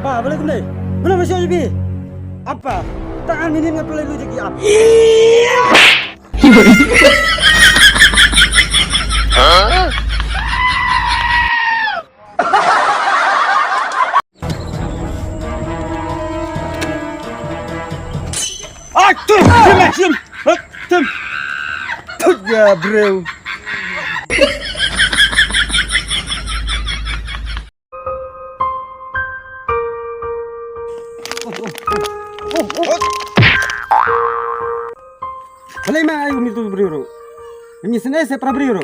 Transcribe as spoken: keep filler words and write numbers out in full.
Pa, balei kumne? Balei masih aja bi? Apa? Tangan minin ngan pelai lu jeki apa? Ai, tim, tim, tim. Hei, tim. Tut ya, bro. Balei ma ayu mitu bro. Ini sene se pra bro.